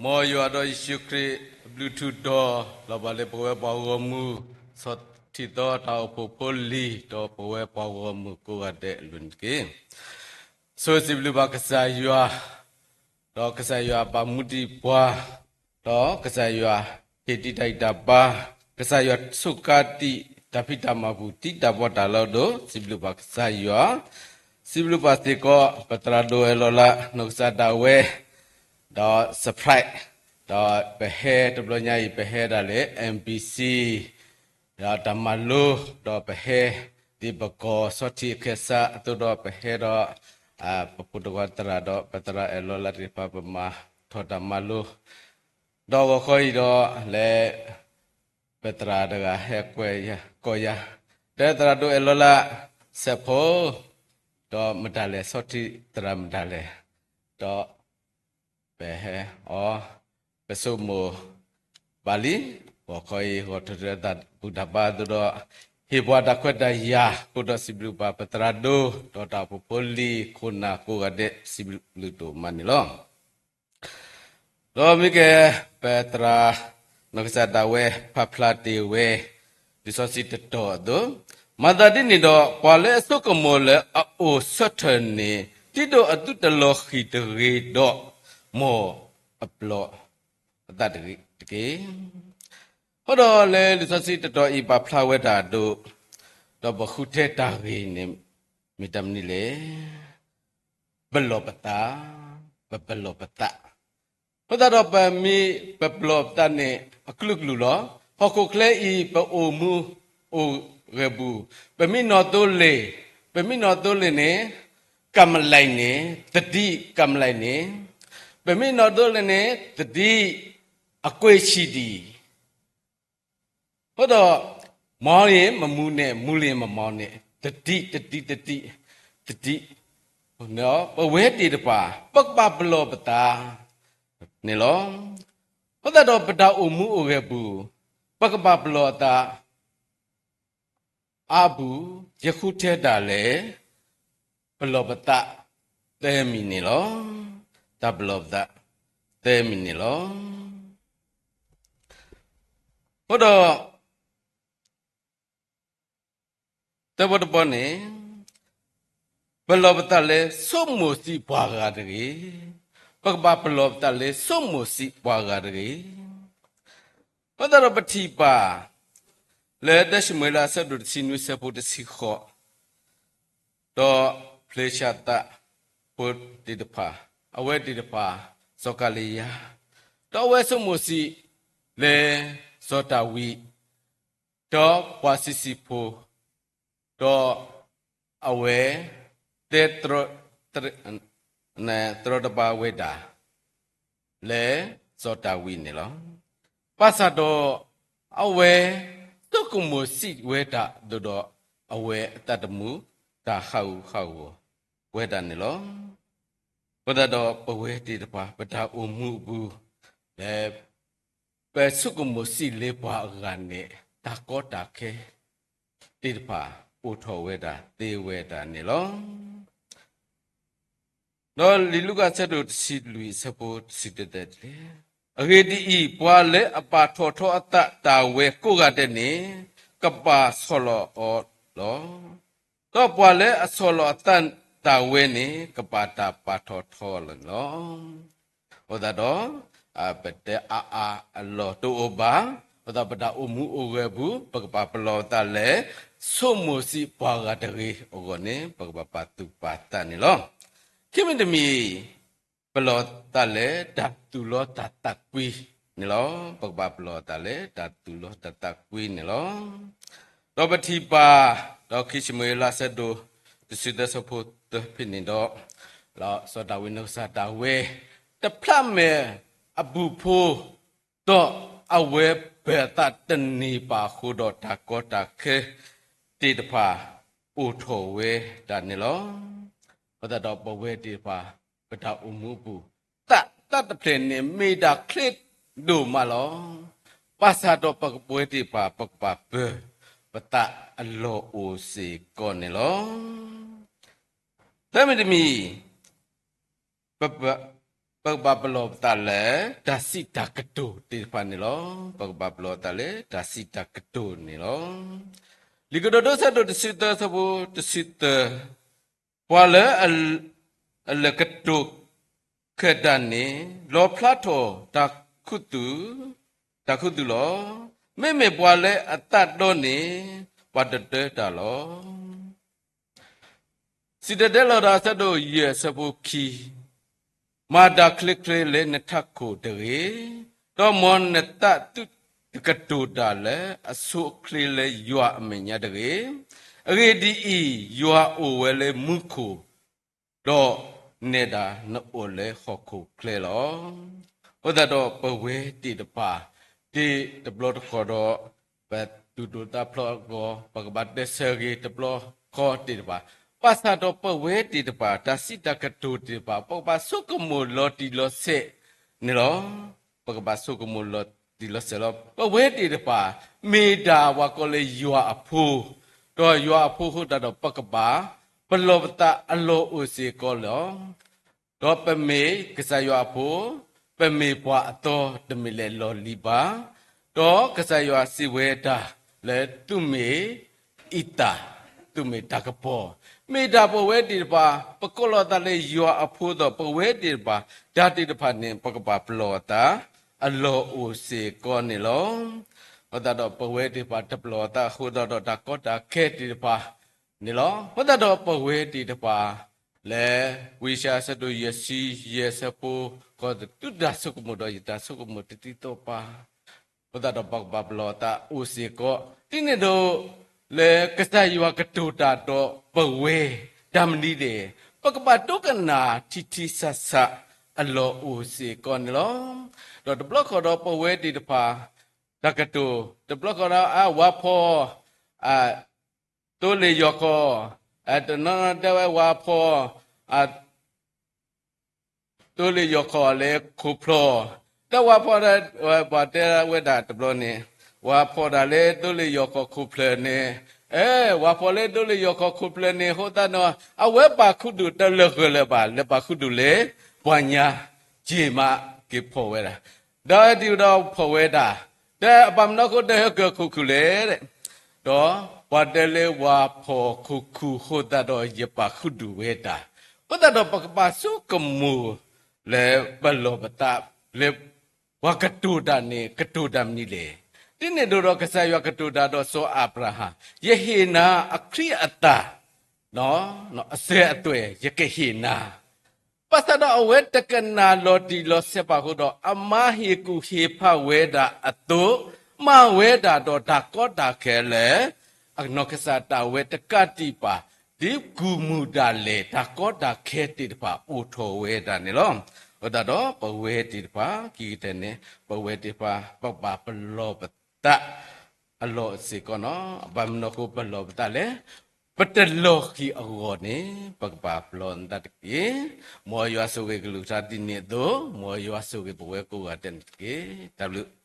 မ်ယွၤဒီးယ့ၣ်ၡူးခရံာ်အဘျုးထူၣ်ဒီး လီၤဘၣ်လၢပဝဲပှၤဂီၢ်မုၢ် ဆီၣ်ထံးသီတၢ်အိၣ်ဖှိၣ်ဖိလံၤ ဒီးပဝဲပှၤဂီၢ်မုၢ်ကိးဂၤဒဲးအလိၤန့ၣ်တက့ၢ်. ဆိၣ်ဂ့ၤစံးဘျုးဘၣ်ကစၢ်ယွၤ ဒီးကစၢ်ယွၤဘၣ်မူဒံးပှၤ, ဒီးကစၢ်ယွၤဟ့ၣ်တံၢ်တၢ်ဂံၢ်တၢ်ဘါ, ကစၢ်ယွၤဆိးကါတံၢ်တၢ်ဖံးတၢ်မၤပူၤ တံၢ်တၢ်ဘီတၢ်လီၢ်ဒိၣ် စံးဘျုးဘၣ်ကစၢ်ယွၤ, စံးဘျုးဘၣ်စ့ၢ်ကီး ပသရၣ်ဒိၣ်အဲၣ်လီၤလး နီၢ်ကစၢ်ဒၣ်ဝဲ ဒီး surprise ဒီးပဟဲတဘျီညါအံၤ ပဟဲဒၣ်လၢ MBC ဒီးတၢ်မၤလိ ဒီးပဟဲ ဒ်ပကီၢ်ဆီၣ်ထံးအခၢၣ်စးအသိးဒီး ပဟဲဒီး ပဖိတဝါသရၣ်ဒီး ပသရၣ်အဲၣ်လီၤလးသ့ၣ်တဖၣ် ပမၤထီၣ်တၢ်မၤလိ ဒီးဂီၤခီအံၤဒီး လဲၤ ပသရၣ်တဂၤဟဲကွဲ ကိးယၤ, တဲသရၣ်ဒိၣ်အဲၣ်လီၤလး စဲးဖိ ဒီးမတၤလဲၣ် ဆီၣ်ထံးသရၣ်မတၤလဲၣ်, ဒီး ပဟဲအီၤ ပဆိကမိၣ်ဘၣ်လံ, ဂီၤခီအံၤ ဂီၤထီၣ်တၢ်ဘူၣ်တၢ်ဘါအသိးဒီး ဟ့ၣ်ပှၤတၢ်ခွဲးတၢ်ယာ်အဃိဒီး စံးဘျုးဘၣ်ပသရၣ်ဒိၣ် ဒီးတၢ်အိၣ်ဖှိၣ်ဖိလံၤခိၣ်နၢ်ကိးဂၤဒဲး စံးဘျုးဒိၣ်မးန့ၣ်လီၤ. ဒီးမ့ၢ်ကဲ ပသရၣ် နီၢ်ကစၢ်ဒၣ်ဝဲ ဖးဖျါတ့ၢ်ဝဲ လံာ်စီဆှံတတီၤအသိး, မၤသးဒ်န့ၣ်ဒီး ပှၤလၢအဆိကမိၣ်လၢအအိၣ်ဆၢထၢၣ်န့ၣ် ဒ်သိးအသုတလီၤဃံၤတဂ့ၤဒီး မ်အပျီၢ်အသးတဂ့ၤတက့ၢ်. အဃိဒီးလၢလံာ်စီဆှံတတီၤအံၤ ပာ်ဖျါဝဲဒၣ်အဒိ ဒီးပဃုထၢတၢ်ဂ့ၢ်န့ၣ် မ့ၢ်တၢ်မနုၤလဲၣ်. ပလီၢ်ပသး, ပပလီၢ်ပသး, အဃိသတးဒီးပမ့ၢ်ပပလီၢ်ပသးန့ၣ် အကလုာ်ကလုာ်လီၤ. ဟီၣ်ခိၣ်ချၢအံၤ ပအိၣ်မူအိၣ်ဂဲၤပူၤ, ပမ့ၢ်နီၣ်သိလ့ၣ်, ပမ့ၢ်နီၣ်သိလ့ၣ်န့ၣ် ကမလံၤန့ၣ် သဒံးကမလံၤန့ၣ်, ပမ့ၢ်နီၣ်သိလ့ၣ်န့ၣ် သဒံးအကွ့ၢ်ဆံးဒံး အဃိဒီး မီန့ၣ်မမူန့ၣ်, မူလ့ၣ်မမီန့ၣ်, သဒံး သဒံး သဒံး သဒံး, ပဝဲသ့ၣ်တဖၣ် ပကဘၣ်ပလီၢ်ပသးန့ၣ်လီၤ. အဃိသတးဒီးပတၢ်အိၣ်မူအိၣ်ဂဲၤပူၤ ပကဘၣ်ပလီၢ်အသး အါပူၤ ယဃုထၢဒၣ်လဲာ် ပလီၢ်ပသးသၢမံၤန့ၣ်လီၤ. တၢ်ပလီၢ်ပသးသၢမံၤန့ၣ်လီၤ. အဃိဒီး သၢဘီတဘီန့ၣ် ပလီၢ်ပသးလၢဆိကမိၣ်စံးပှၤဂၤတဂ့ၤ, ပကဘၣ်ပလီၢ်ပသးလၢဆိကမိၣ်စံးပှၤဂၤတဂ့ၤ. အဃိသတးဒီးပထံၣ်ဘၣ် လၢတၢၡမူၤအ့လးအဆၢဒိၣ်တဆံနွံဆၢဖိတဆံဃိး, ဒီးဖျ့ၡသးဖိသ့ၣ်တဖၣ်, အဝဲသ့ၣ်တဖၣ် စီၤကၤလံယၤ, ဒီးအဝဲဆိကမိၣ်စံးလၢစီၤဒၤဝံး, ဒီးပှၤဆံးဆံးဖိ, ဒီးအဝဲ တဲ တြီတပါဝဲဒၣ် လၢစီၤဒၤဝံးန့ၣ်လီၤ. ဘၣ်ဆၣ်ဒီး အဝဲဆိကမိၣ်စံးဝဲဒၣ်အသိးဒီး အဝဲအသးသမူ တၢ်ဟးဂူာ်ဟးဂီၤဝဲဒၣ်န့ၣ်လီၤ. အဃိသတးဒီးပဝဲသ့ၣ်တဖၣ် ပတၢ်အိၣ်မူအပူၤ လၢ ပဆိကမိၣ်စံးလၢပှၤအဂၤန့ၣ် တၢ်ကီတၢ်ခဲသ့ၣ်တဖၣ် အိၣ်ထီၣ်ဝဲဒၣ်သ့ဝဲဒၣ်န့ၣ်လီၤ. ဒီးလံာ်လူၤကၣ်အဆၢဒိၣ်တဆံလွံၢ်အဆၢဖိတဆံတသၢ, အဂ့ၢ်ဒ်အံၤ, ပှၤလၢအပာ်ထီၣ်ထီအသးတၢ်ဝဲကိးဂၤဒဲးန့ၣ် ကပာ်ဆီၣ်လီၤအီၤလီၤ. ဒီးပှၤလၢအဆီၣ်လီၤအသးတၢ်ဝဲန့ၣ် ကဘၣ်တၢ်ပာ်ထီၣ်ထီလီၤန့ၣ်လီၤ. အဃိသတးဒီး ပတဲအါအါအလီၢ်တအိၣ်ဘၣ်, အဃိသတးပတၢ်အိၣ်မူအိၣ်ဂဲၤအပူၤ ပကဘၣ်ပလီၢ်ပသးလၢ ဆိကမိၣ်စံးပှၤဂၤတဂ့ၤအဂီၢ်န့ၣ် ပကဘၣ်ပာ်သူၣ်ပာ်သးန့ၣ်လီၤ. ခံမံၤတမံၤ ပလီၢ်သးလၢတၢ်သူၣ်လီသးသးကွံန့ၣ်လီၤ. ပကဘၣ်ပလီၢ်သးလၢတၢ်သူၣ်လီသးသးကွံန့ၣ်လီၤ. ဒီးပထံၣ်ဘၣ် ဒီးခံၡမူၤအ့လးအဆၢဒိၣ် တဆံသၢဆၢဖိသၢဖဲန့ၣ်ဒီး စီၤဒၤဝံးနီၢ်ကစၢ်ဒၣ်ဝဲ တဖျးမဲာ်အပူၤဖိ ဒီးအဝဲပၢၤအသးတန့ၢ်ဘၣ်အဃိဒီး တၢ်ကီတၢ်ခဲသ့ၣ်တဖၣ် အိၣ်ထီၣ်ဝဲဒၣ်န့ၣ်လီၤ. အဃိသတးဒီးပဝဲသ့ၣ်တဖၣ် ပတၢ်အိၣ်မူအပူၤ သးသးတဖျၢၣ်န့ၣ် မ့ၢ်ဒၣ်ချ့ဒိၣ်မးလီၤ. ဘၣ်ဆၣ်ဒီးပဝဲသ့ၣ်တဖၣ် ပကဘၣ်ပၢၤပသးအလီၢ်အိၣ်စ့ၢ်ကီးန့ၣ်လီၤ. သၢမံၤတမံၤ ပပ ပကဘၣ်ပလီၢ်ပသးလၢ တၢ်စံးတၢ်ကတိၤသ့ၣ်တဖၣ်န့ၣ်လီၤ. ပကဘၣ်ပလီၢ်ပသးလၢ တၢ်စံးတၢ်ကတိၤန့ၣ်လီၤ. လံာ်ကတိၤဒိ ဆၢဒိၣ်တဆံသၢ ဆၢဖိတဆံသၢ, ပှၤလၢအ အလဲၤကတိၤခဲတၢ်န့ၣ် လီၣ်ဖျါထီၣ်တၢ်ခူသူၣ်, တၢ်ခူသူၣ်လီၤ. မ့မ့ၢ်ပှၤလၢအသးဒီန့ၣ် ပှၤတတၢတၢ်လီၤ. စံၣ်တဲၤတဲလီၤတၢ် ဆၢဒိၣ်ယဲၢ် ဆၢဖိခံ, မၤတၢ်ချ့ချ့လၢနထးခိၣ်တဂ့ၤ, ဒီးမ်နသးသုတကတိၤတၢ်လၢအဆိအချ့လၢယွၤအမဲာ်ညါတဂ့ၤ. အဂ့ၢ်ဒ်အံၤ, ယွၤအိၣ်ဝဲလၢမူခိၣ်, ဒီးနဲဒၣ်နအိၣ်လၢဟီၣ်ခိၣ်ချၢလီၤ. အဃိသတးဒီးပဝဲသ့ၣ်တဖၣ်, တဘျီတခီၣ်ဒီး ပသူၣ်ဒိၣ်သးဖျိးအဂီၢ် ပကဘၣ်တဲဆၢဂ့ၤတဘျီဃီသ့ၣ်တဖၣ်, ဘၣ်ဆၣ်ဒီးပဝဲသ့ၣ်တဖၣ် တၢ်စံးတၢ်ကတိၤသ့ၣ်တဖၣ် ပကဘၣ်ဆိကမိၣ်လီၤတံၢ်လီၤဆဲးန့ၣ်လီၤ. ပကဘၣ်ဆိကမိၣ်လီၤတံၢ်လီၤဆဲးလီၤ. ပဝဲသ့ၣ်တဖၣ် မ့ၢ်ဒၣ်ပှၤကိးလၢယွၤအဖိ, ဒီးယွၤအဖိအဃိသတးဒီး ပကဘၣ်ပလီၢ်ပသးအလီၢ်အိၣ်စ့ၢ်ကီးလီၤ. ဒီးပမ့ၢ်ကစၢ်ယွၤအဖိ, ပမ့ၢ်ပှၤအသီတမ့ၢ်လၢအလီၢ်လံၤဘၣ်. ဒီးကစၢ်ယွၤစံးဝဲဒၣ်လၢ သုမ့ၢ်အံသၣ်, သုမ့ၢ်တၢ်ကပီၤ, မ့ၢ်ဒၣ်ပဝဲသ့ၣ်တဖၣ် ပကိးလီၤသးလၢယွၤအဖိဒီး ပဝဲသ့ၣ်တဖၣ် တၢ်သ့ၣ်တဖၣ်န့ၣ် ပကဘၣ်ပလီၢ်သးအလီၢ်အိၣ်စ့ၢ်ကီးန့ၣ်လီၤ. အဃိသတးဒီးပဝဲသ့ၣ်တဖၣ် တပလီၢ်သးအဃိသတးဒီး တၢ်ကီတၢ်ခဲသ့ၣ်တဖၣ် န့ၣ်လီၤ. အဃိသတးဒီးပဝဲသ့ၣ်တဖၣ် လၢဝံယၡါယၤ ဆၢဒိၣ်ယဲၢ်ဆံယဲၢ် ဆၢဖိဃိး သုတၢ်ဆိကမိၣ်ဒီးယတၢ်ဆိကမိၣ်တသံသီပၢ်, အဃိသတးဒီးပကဘၣ်ပလီၢ်သးအိၣ်စ့ၢ်ကီး, ဒ်န့ၣ်ဒီး လၢကစၢ်ယွၤကတိၤတၢ်ဒီးပဝဲ တၢ်မနုၤလဲၣ်, ပကဘၣ်ဒိကနၣ်ထံထံဆးဆးအလီၢ်အိၣ်စ့ၢ်ကီးန့ၣ်လီၤ. ဒီးတဘျီဃီဒီးပဝဲသ့ၣ်တဖၣ် တၢ်ကတိၤ, တဘျီဃီဒီး အဝၤဖီၣ် သိလ့ၣ်ယီၤခီၣ်, တနီၤနီၤတဲဝဲဝၤဖီၣ် သိလ့ၣ်ယီၤခီၣ်လၢခိၣ်ဖျီၣ်, တၢ်ဝၤဖီၣ်ဒီး ပှၤတဲဝဲဒၣ်တဘျီန့ၣ်, ဝၤဖီၣ်တၢ်လၢသိလ့ၣ်ယီၤခီၣ်ခိၣ်ဖျီၣ်န့ၣ်, အဲ ဝၤဖီၣ်လၢသိလ့ၣ်ယီၤခီၣ်ခိၣ်ဖျီၣ်န့ၣ် အဃိသတးဒီး အဝဲပာ်ခူသူၣ်တလၢာ်ဂၢၢ်လၢၤဘၣ်, လၢပာ်ခူသူၣ်လၢပှၤညါက့ၤမး က့ၤဖီၣ်ဝဲဒၣ်, ဒီးဒ်သိးဒီးဖီၣ်ဝဲဒၣ်, ဒီးအဘၣ်မနုၤအဃိဒီးဟဲက့ၤခိၣ်ခူၣ်လဲၣ် ဒီးပှၤတဲလၢဝၤဖီၣ်ခိၣ်ခူၣ်အဃိသတးဒီး ယပာ်ခူသူၣ်ဝဲဒၣ်, အဃိသတးဒီးပကဘၣ်ဆိကမိၣ်လၢပလီၢ်ပသးလၢ ပှၤကတိၤတၢ်န့ၣ် ကတိၤတၢ်မနုၤလဲၣ်. ဒ်န့ၣ်အသိးဒီးကစၢ်ယွၤကတိၤတၢ်ဒီးစီၤအၤဘြၤဟၣ်, ယဟ့ၣ်နၤအချံအသၣ်, အစၢၤအသွဲၣ် ယကဟ့ၣ်နၤ, ဘၣ်ဆၣ်ဒီးအဝဲတကနၣ်လီၤတံၢ်လီၤဆဲးဘၣ်အဃိဒီး အမါဟ့ၣ်ကူၣ်ဟ့ၣ်ဖးဝဲဒၣ်အသိး, မၤဝဲဒၣ်ဒီးတၢ်ကီတၢ်ခဲလၢ အနီၢ်ကစၢ်ဒၣ်ဝဲတကးဒံးဘၣ်, ဒ်ကုၢ်မုၢ်ဒၣ်လဲၣ် တၢ်ကီတၢ်ခဲသ့ၣ်တဖၣ်အိၣ်ထီၣ်ဝဲဒၣ်န့ၣ်လီၤ. အဃိသတးဒီးပဝဲသ့ၣ်တဖၣ် ခံကတၢၢ်န့ၣ် ပဝဲသ့ၣ်တဖၣ် ပကဘၣ်ပလီၢ်ပသး အလီၢ်စ့ၢ်ကီးန့ၣ်, ဘၣ်မနုၤအဃိပလီၢ်ပသးလဲၣ်. ပတလီၢ်ဃံၤအဂီၢ်န့ၣ် ပကဘၣ်ပလီၢ်ပသးတက့ၢ်. မ်ယွၤဆိၣ်ဂ့ၤကလုၢ်ကထါဒ်န့ၣ်အသိး, မ်ယွၤဆိၣ်ဂ့ၤပဝဲကိးဂၤဒဲးန့ၣ်တက့ၢ်. တၢ်ဘျုး